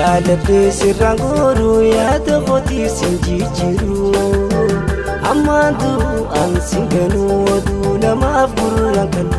jaaladhee sirraan gooruu yaada kootii sin jijjiiru. Ammaan du'aan sin ganuu oduu namaaf gurraan kanu.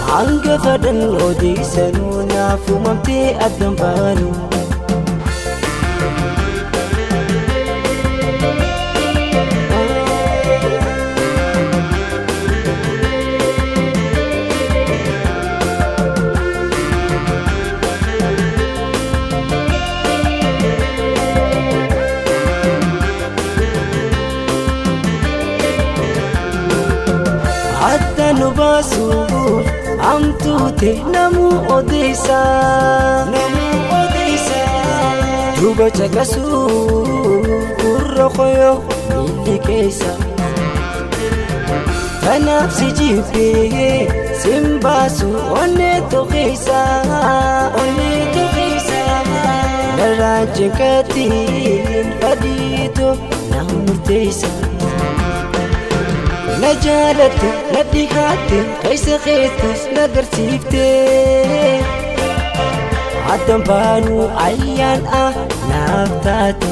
Hanga fadhan odeessanuu naaf uumamtee addan baanu. Adda nu baasuuf hamtuute namuu odeessa. Namuu odeessa. Duuba caqasuuf gurra koyoo miilli keessa. Kanaaf si jibbee sin baasu onnee tokkeessa. Onnee tokkeessa. Narraan cinqatiin fadiitu na murteessa. Na jaalatte na dhihaatte keessa keettis na garsiifte. Addan baanuu ayyaan a naaf taate.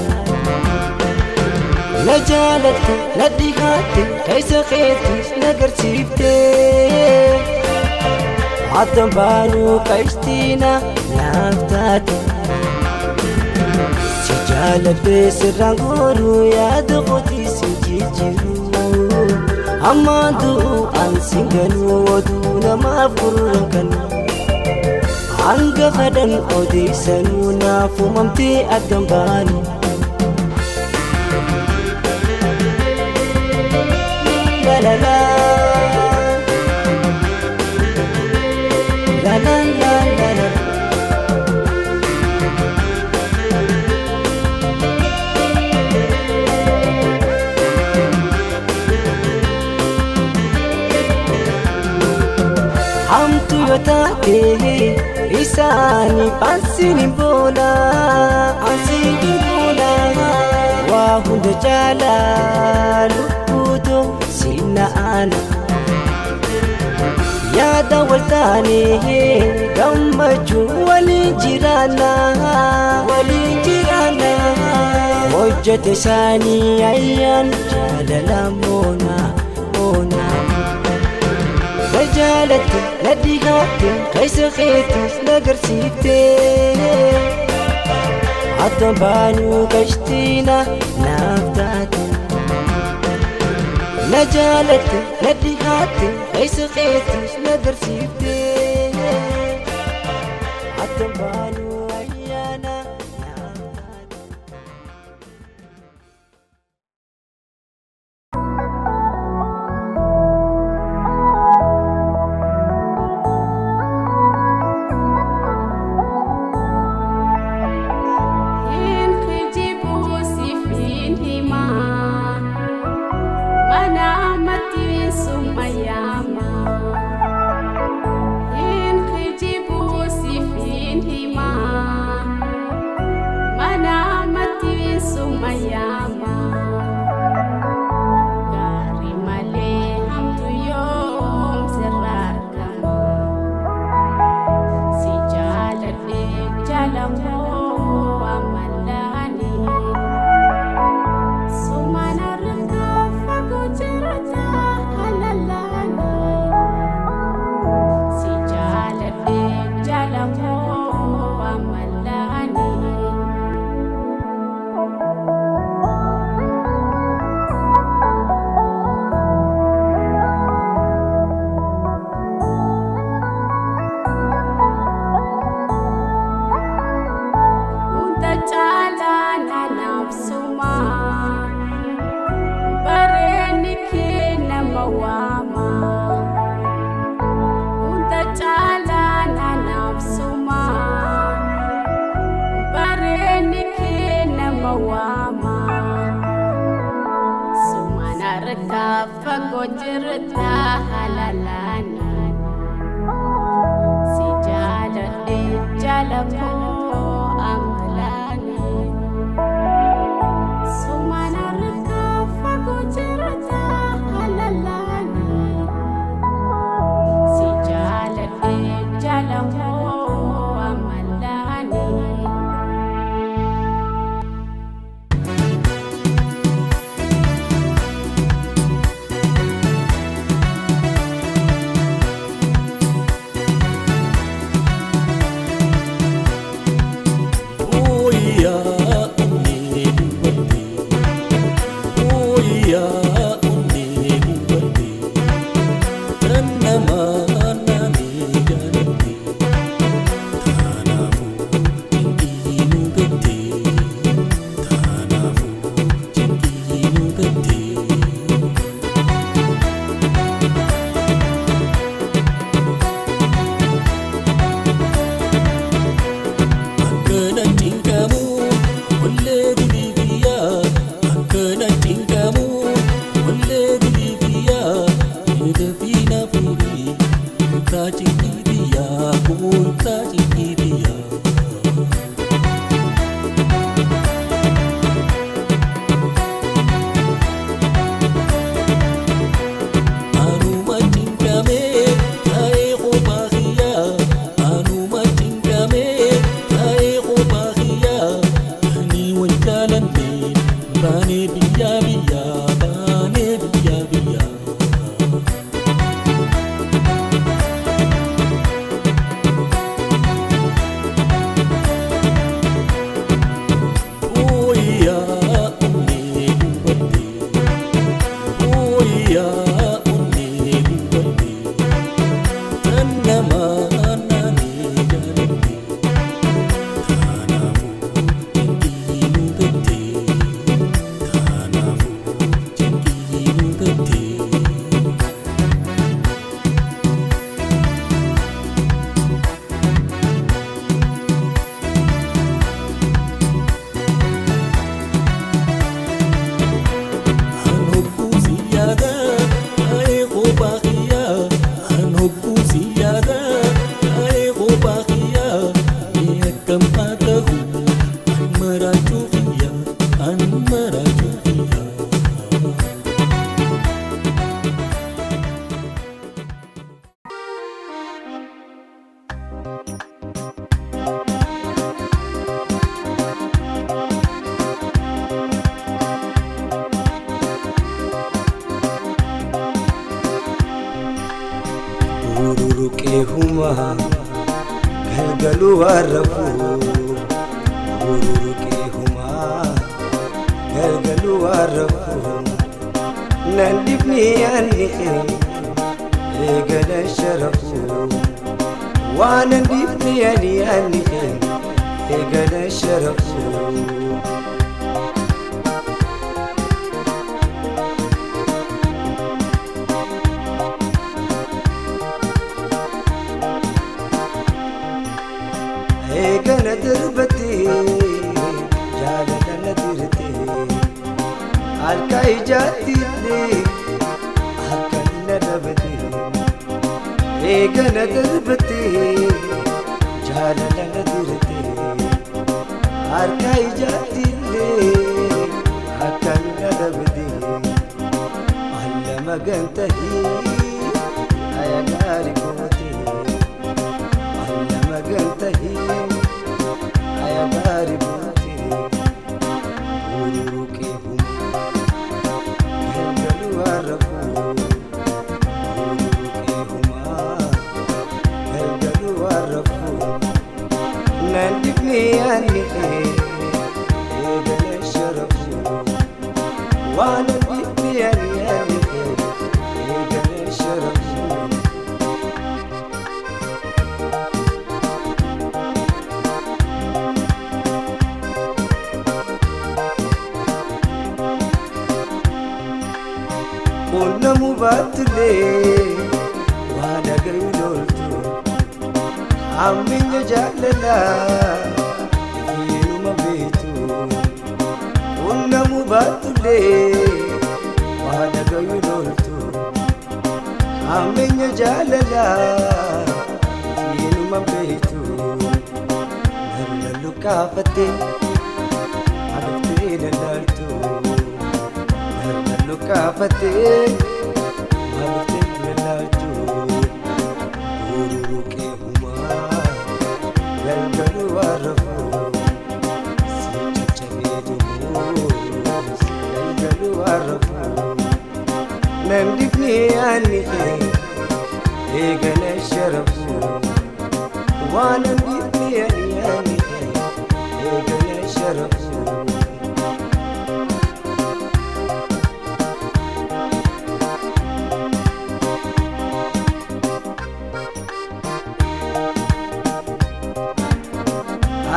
Na jaalatte na dhihaatte keessa keettis na garsiifte. Addan baanuu qaystiina naaf taate. Si jaaladhee sirraan gooruu yaada kootii sin jijjiiru. Ammaan du'aan sin ganuu oduu namaaf gurraan kanu. Hanga fadhan odeessanuu naaf uumamtee addan baanu. La la la. La la la la la. Hamtu yoo taate isaaniif ansiin hin boona. Ansiin hin boona. Waa hunda caalaa lubbuutu sinna aana. Yaada wal taane gammachuu waliin jiraanna. Waliin jiraanna. Hojjete isaanii ayyaan jaalala moona moona. Na jaalatte na dhihaatte keessa keettis na garsiifte. Addan baanuu qashtiina naaf taate. Na jaalatte na dhihaatte keessa keettis na garsiifte. Addan baanuu ayyaana naaf taate. Hin kijibu siif hin himaa, mana amattiin summayyaama. Hin kijibu siif hin himaa, mana amattiin summayyaama. Gaarii malee hamtu yoom sirraa argama? Si jaaladhe jaalakoo amalaani. Sumaan harkaa fagoo jirta halalaani. Si jaaladhe jaalakoo amalaani. Hunda caalaa nanaaf suma. Bareenni kee nama waama. Hunda caalaa nanaaf suma. Bareenni kee nama waama. Sumaan harkaa fagoo jirta halalaani. Si jaaladhe jaalakoo amalaani. Sumaan harkaa fagoo jirta halalaani. Si jaaladhe jaalakoo amalaani. Goota cinqiitiyaa goota cinqiitiyaa. Anuma cinqamee taa'ee kophaa kiyyaa anuma cinqamee taa'ee kophaa kiyyaa ani wal jaalannee baanee biyyaa biyyaa baanee biyyaa biyyaa. Ooyyaa onnee dubartii. Ooyyaa onnee dubartii tan namaa naannee jaalatti kanaafuu cinqii nu tattee kanaafuu cinqii nu tattee. Anhogguu si yaada taa'ee kophaa kiyyaa anhogguu si yaada taa'ee kophaa kiyyaa mee akkam haa ta'u an maraachuu kiyyaa an maraachuu kiyyaa. Ururuqee humaa galgaluu warrafu Ururuqee humaa galgaluu warrafu Nan dhibni yaanni kee eegala sharafu Waan nan dhibni yaanni yaanni kee eegala sharafu. Eegala darbatti jaalala na dirte harka ijaatti akka na dhabde. Eegala darbatti jaalala na dirte harka ijaatti akka na dhabde. Alla magantahii ayagaari goote. Alla magantahii ayagaari goote. Ururuqee humaa galgaluu harrafuu Ururuqee humaa galgaluu harrafuu Nan dhibni yaanni kee eegala sharafuu Waan nan dhibni yaanni yaanni kee eegala sharafuu. Qunnamuu baatullee waa dhagayuu loltu hamminya jaalalaa ifiinuma beektu. Qunnamuu baatullee waa dhagayuu loltu hamminya jaalalaa ifiinuma beektu. Narra lukaafattee aduftee lallaaltu. Narra lukaafattee aduftee lallaaltu. Ururuqee humaa galgaluu warrafuu si caccabee dhumuu galgaluu warrafuu. Nan dhibni yaanni kee eegala sharafuu waan nan dhibni yaanni yaanni kee eegala sharafuu.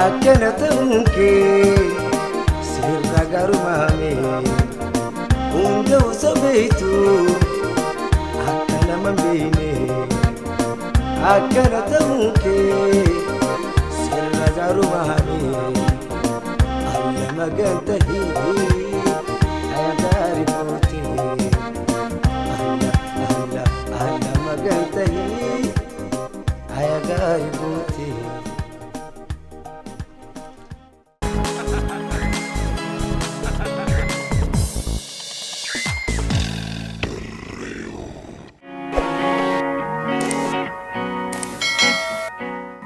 Akkana ta'uun kee sirra garumaame hunda osoo beektu akka nama hin beekne. Akkana ta'uun kee sirra garumaame alla magantahii